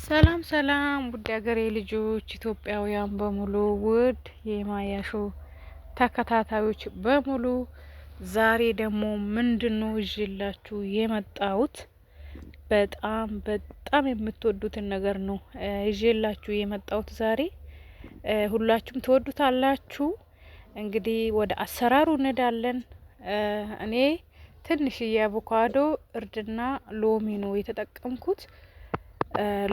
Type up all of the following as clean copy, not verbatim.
ሰላም ሰላም ውድ ሀገሬ ልጆች ኢትዮጵያውያን በሙሉ፣ ውድ የማያ ሾው ተከታታዮች በሙሉ፣ ዛሬ ደግሞ ምንድነው ይዤላችሁ የመጣሁት? በጣም በጣም የምትወዱትን ነገር ነው ይዤላችሁ የመጣሁት ዛሬ። ሁላችሁም ትወዱታላችሁ። እንግዲህ ወደ አሰራሩ እንሄዳለን። እኔ ትንሽዬ አቮካዶ፣ እርድና ሎሚ ነው የተጠቀምኩት።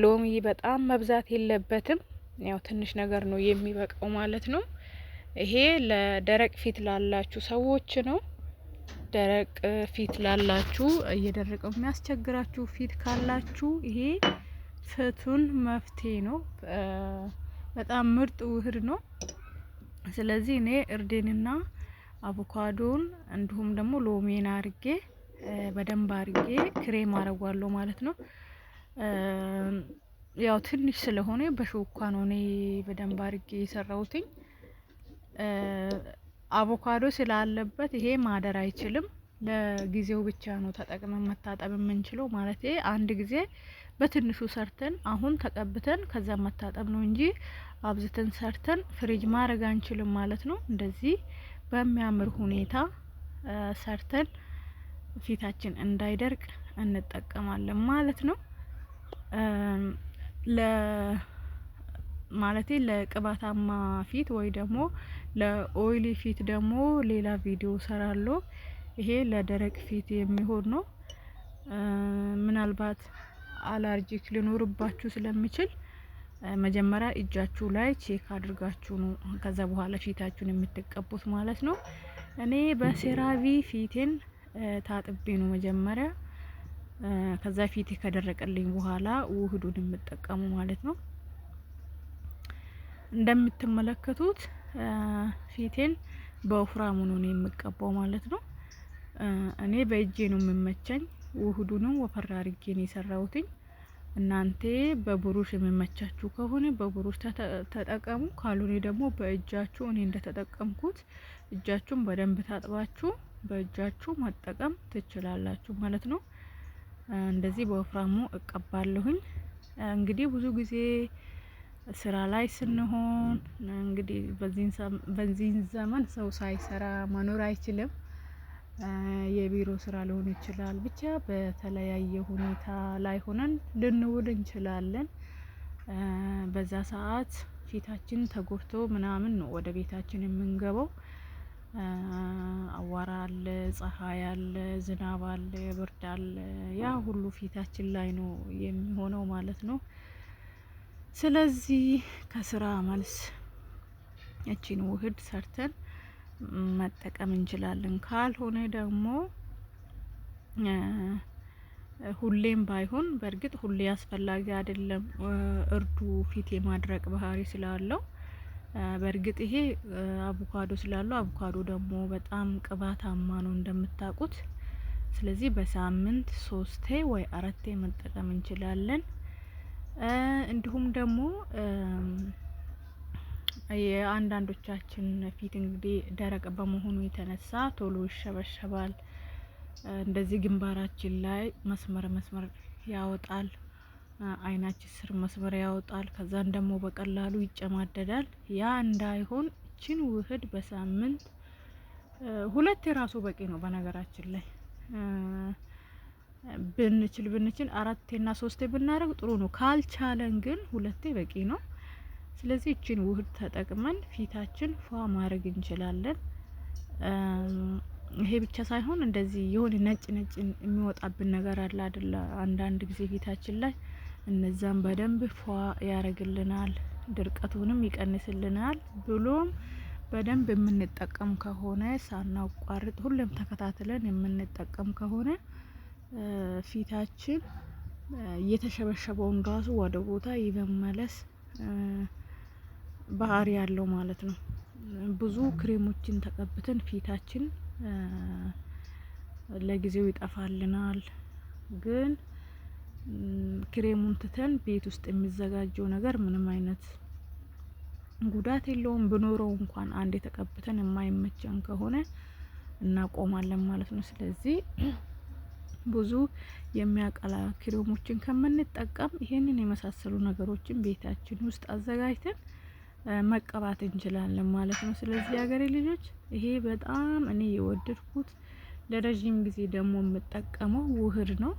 ሎሚ በጣም መብዛት የለበትም። ያው ትንሽ ነገር ነው የሚበቃው ማለት ነው። ይሄ ለደረቅ ፊት ላላችሁ ሰዎች ነው። ደረቅ ፊት ላላችሁ፣ እየደረቀው የሚያስቸግራችሁ ፊት ካላችሁ ይሄ ፍቱን መፍትሄ ነው። በጣም ምርጥ ውህድ ነው። ስለዚህ እኔ እርዴንና አቮካዶን እንዲሁም ደግሞ ሎሚን አርጌ በደንብ አርጌ ክሬም አረጓለሁ ማለት ነው። ያው ትንሽ ስለሆነ በሹካ ነው እኔ በደንብ አርጌ የሰራሁትኝ። አቮካዶ ስላለበት ይሄ ማደር አይችልም። ለጊዜው ብቻ ነው ተጠቅመን መታጠብ የምንችለው፣ ማለት አንድ ጊዜ በትንሹ ሰርተን አሁን ተቀብተን ከዛ መታጠብ ነው እንጂ አብዝተን ሰርተን ፍሪጅ ማድረግ አንችልም ማለት ነው። እንደዚህ በሚያምር ሁኔታ ሰርተን ፊታችን እንዳይደርቅ እንጠቀማለን ማለት ነው። ለ ማለቴ ለቅባታማ ፊት ወይ ደግሞ ለ oily ፊት ደግሞ ሌላ ቪዲዮ ሰራለሁ። ይሄ ለደረቅ ፊት የሚሆን ነው። ምናልባት allergic ሊኖርባችሁ ስለሚችል መጀመሪያ እጃችሁ ላይ check አድርጋችሁ ነው ከዛ በኋላ ፊታችሁን የምትቀቡት ማለት ነው። እኔ በ CeraVe ፊቴን ታጥቤ ነው መጀመሪያ፣ ከዛ ፊቴ ከደረቀልኝ በኋላ ውህዱን የምጠቀመው ማለት ነው። እንደምትመለከቱት ፊቴን በወፍራሙ ነው የምቀባው ማለት ነው። እኔ በእጄ ነው የምመቸኝ። ውህዱንም ወፈር አድርጌ ነው የሰራሁትኝ። እናንተ በብሩሽ የሚመቻችሁ ከሆነ በብሩሽ ተጠቀሙ፣ ካልሆነ ደግሞ በእጃችሁ እኔ እንደተጠቀምኩት እጃችሁን በደንብ ታጥባችሁ በእጃችሁ መጠቀም ትችላላችሁ ማለት ነው። እንደዚህ በወፍራሙ እቀባለሁኝ። እንግዲህ ብዙ ጊዜ ስራ ላይ ስንሆን፣ እንግዲህ በዚህን ዘመን ሰው ሳይሰራ መኖር አይችልም። የቢሮ ስራ ሊሆን ይችላል፣ ብቻ በተለያየ ሁኔታ ላይ ሆነን ልንውል እንችላለን። በዛ ሰዓት ፊታችን ተጎድቶ ምናምን ነው ወደ ቤታችን የምንገባው። አዋራ አለ፣ ፀሐይ አለ፣ ዝናብ አለ፣ ብርድ አለ። ያ ሁሉ ፊታችን ላይ ነው የሚሆነው ማለት ነው። ስለዚህ ከስራ መልስ እቺን ውህድ ሰርተን መጠቀም እንችላለን። ካልሆነ ደግሞ ሁሌም ባይሆን፣ በእርግጥ ሁሌ አስፈላጊ አይደለም። እርዱ ፊት የማድረቅ ባህሪ ስላለው፣ በእርግጥ ይሄ አቮካዶ ስላለው፣ አቮካዶ ደግሞ በጣም ቅባታማ ነው እንደምታውቁት። ስለዚህ በሳምንት ሶስቴ ወይ አራቴ መጠቀም እንችላለን። እንዲሁም ደግሞ የአንዳንዶቻችን ፊት እንግዲህ ደረቅ በመሆኑ የተነሳ ቶሎ ይሸበሸባል። እንደዚህ ግንባራችን ላይ መስመር መስመር ያወጣል። አይናችን ስር መስመር ያወጣል። ከዛን ደግሞ በቀላሉ ይጨማደዳል። ያ እንዳይሆን እችን ውህድ በሳምንት ሁለቴ ራሱ በቂ ነው። በነገራችን ላይ ብንችል ብንችል አራቴና ሶስቴ ብናደርግ ጥሩ ነው። ካልቻለን ግን ሁለቴ በቂ ነው። ስለዚህ እችን ውህድ ተጠቅመን ፊታችን ፏ ማድረግ እንችላለን። ይሄ ብቻ ሳይሆን እንደዚህ የሆነ ነጭ ነጭ የሚወጣብን ነገር አለ አይደለ? አንዳንድ ጊዜ ፊታችን ላይ እነዛን በደንብ ፏ ያደርግልናል፣ ድርቀቱንም ይቀንስልናል። ብሎም በደንብ የምንጠቀም ከሆነ፣ ሳናቋርጥ ሁሌም ተከታትለን የምንጠቀም ከሆነ ፊታችን እየተሸበሸበውን ራሱ ወደ ቦታ የመመለስ ባህሪ ያለው ማለት ነው። ብዙ ክሬሞችን ተቀብተን ፊታችን ለጊዜው ይጠፋልናል፣ ግን ክሬሙን ትተን ቤት ውስጥ የሚዘጋጀው ነገር ምንም አይነት ጉዳት የለውም። ብኖረው እንኳን አንድ የተቀብተን የማይመቸን ከሆነ እናቆማለን ማለት ነው። ስለዚህ ብዙ የሚያቀላ ክሬሞችን ከምንጠቀም ይሄንን የመሳሰሉ ነገሮችን ቤታችን ውስጥ አዘጋጅተን መቀባት እንችላለን ማለት ነው። ስለዚህ የሀገሬ ልጆች፣ ይሄ በጣም እኔ የወደድኩት፣ ለረዥም ጊዜ ደግሞ የምጠቀመው ውህድ ነው።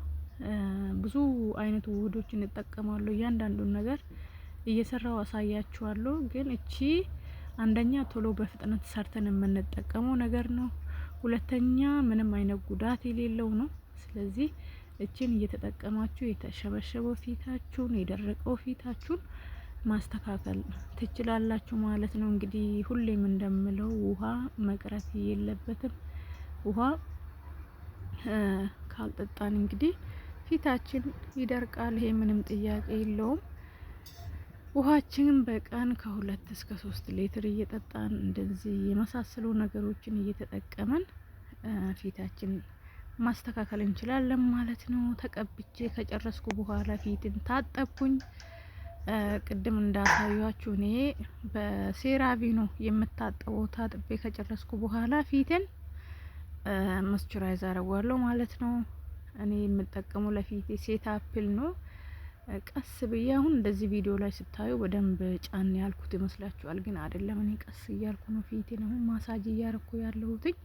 ብዙ አይነት ውህዶችን እጠቀማለሁ። እያንዳንዱን ነገር እየሰራው አሳያችኋለሁ። ግን እቺ አንደኛ ቶሎ በፍጥነት ሰርተን የምንጠቀመው ነገር ነው። ሁለተኛ ምንም አይነት ጉዳት የሌለው ነው። ስለዚህ እችን እየተጠቀማችሁ የተሸበሸበው ፊታችሁን፣ የደረቀው ፊታችሁን ማስተካከል ትችላላችሁ ማለት ነው። እንግዲህ ሁሌም እንደምለው ውሃ መቅረት የለበትም። ውሃ ካልጠጣን እንግዲህ ፊታችን ይደርቃል። ይሄ ምንም ጥያቄ የለውም። ውሃችንን በቀን ከ2 እስከ 3 ሊትር እየጠጣን፣ እንደዚህ የመሳሰሉ ነገሮችን እየተጠቀመን ፊታችን ማስተካከል እንችላለን ማለት ነው። ተቀብቼ ከጨረስኩ በኋላ ፊትን ታጠብኩኝ። ቅድም እንዳሳያችሁ እኔ በ CeraVe ነው የምታጠበው። ታጥቤ ከጨረስኩ በኋላ ፊትን moisturize አደርገዋለሁ ማለት ነው። እኔ የምጠቀመው ለፊቴ Cetaphil ነው። ቀስ ብዬ፣ አሁን እንደዚህ ቪዲዮ ላይ ስታዩ በደንብ ጫን ያልኩት ይመስላችኋል፣ ግን አይደለም። እኔ ቀስ እያልኩ ነው ፊቴን አሁን ማሳጅ እያረኩ ያለሁትኝ።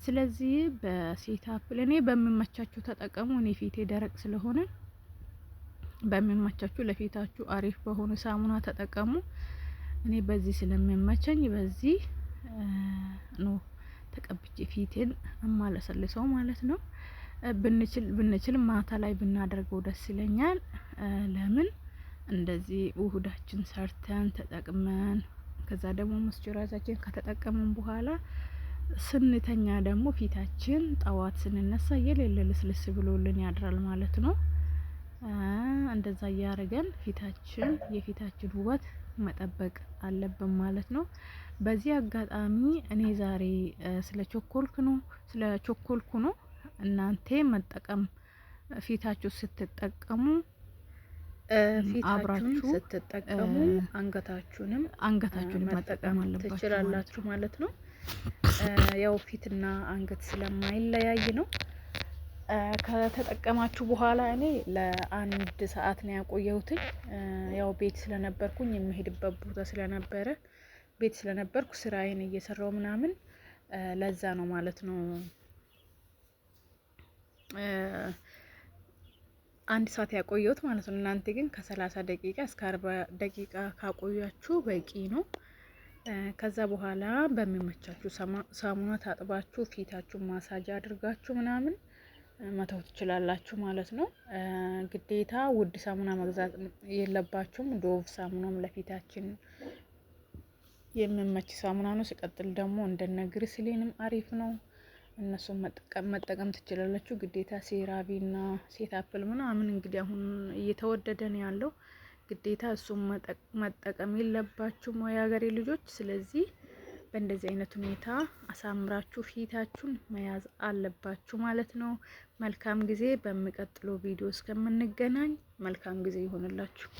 ስለዚህ በ Cetaphil፣ እኔ በሚመቻችሁ ተጠቀሙ። እኔ ፊቴ ደረቅ ስለሆነ በሚመቻችሁ፣ ለፊታችሁ አሪፍ በሆነ ሳሙና ተጠቀሙ። እኔ በዚህ ስለሚመቸኝ በዚህ ነው ተቀብቼ ፊቴን እማለሰልሰው ማለት ነው። ብንችል ብንችል ማታ ላይ ብናደርገው ደስ ይለኛል። ለምን፣ እንደዚህ ውህዳችን ሰርተን ተጠቅመን፣ ከዛ ደግሞ moisturizer ኣችን ከተጠቀምን በኋላ ስንተኛ ደግሞ ፊታችን ጠዋት ስንነሳ የሌለ ልስልስ ብሎልን ያድራል ማለት ነው። እንደዛ እያደረገን የፊታችን ውበት መጠበቅ አለብን ማለት ነው። በዚህ አጋጣሚ እኔ ዛሬ ስለ ቾኮልኩ ነው። እናንተ መጠቀም ፊታችሁ ስትጠቀሙ ፊታችሁን ስትጠቀሙ አንገታችሁንም አንገታችሁን መጠቀም ትችላላችሁ ማለት ነው። ያው ፊትና አንገት ስለማይለያይ ነው። ከተጠቀማችሁ በኋላ እኔ ለአንድ ሰዓት ነው ያቆየሁትኝ። ያው ቤት ስለነበርኩኝ፣ የምሄድበት ቦታ ስለነበረ፣ ቤት ስለነበርኩ ስራዬን እየሰራው ምናምን፣ ለዛ ነው ማለት ነው አንድ ሰዓት ያቆየሁት ማለት ነው። እናንተ ግን ከ30 ደቂቃ እስከ 40 ደቂቃ ካቆያችሁ በቂ ነው። ከዛ በኋላ በሚመቻችሁ ሳሙና ታጥባችሁ ፊታችሁን ማሳጅ አድርጋችሁ ምናምን መተው ትችላላችሁ ማለት ነው። ግዴታ ውድ ሳሙና መግዛት የለባችሁም። Dove ሳሙናም ለፊታችን የሚመች ሳሙና ነው። ሲቀጥል ደግሞ እንደነ ግሪስሊንም አሪፍ ነው። እነሱን መጠቀም ትችላላችሁ። ግዴታ CeraVe እና Cetaphil ምናምን እንግዲህ አሁን እየተወደደ ነው ያለው። ግዴታ እሱን መጠቀም የለባችሁም የሀገሬ ልጆች። ስለዚህ በእንደዚህ አይነት ሁኔታ አሳምራችሁ ፊታችሁን መያዝ አለባችሁ ማለት ነው። መልካም ጊዜ። በሚቀጥለው ቪዲዮ እስከምንገናኝ መልካም ጊዜ ይሆንላችሁ።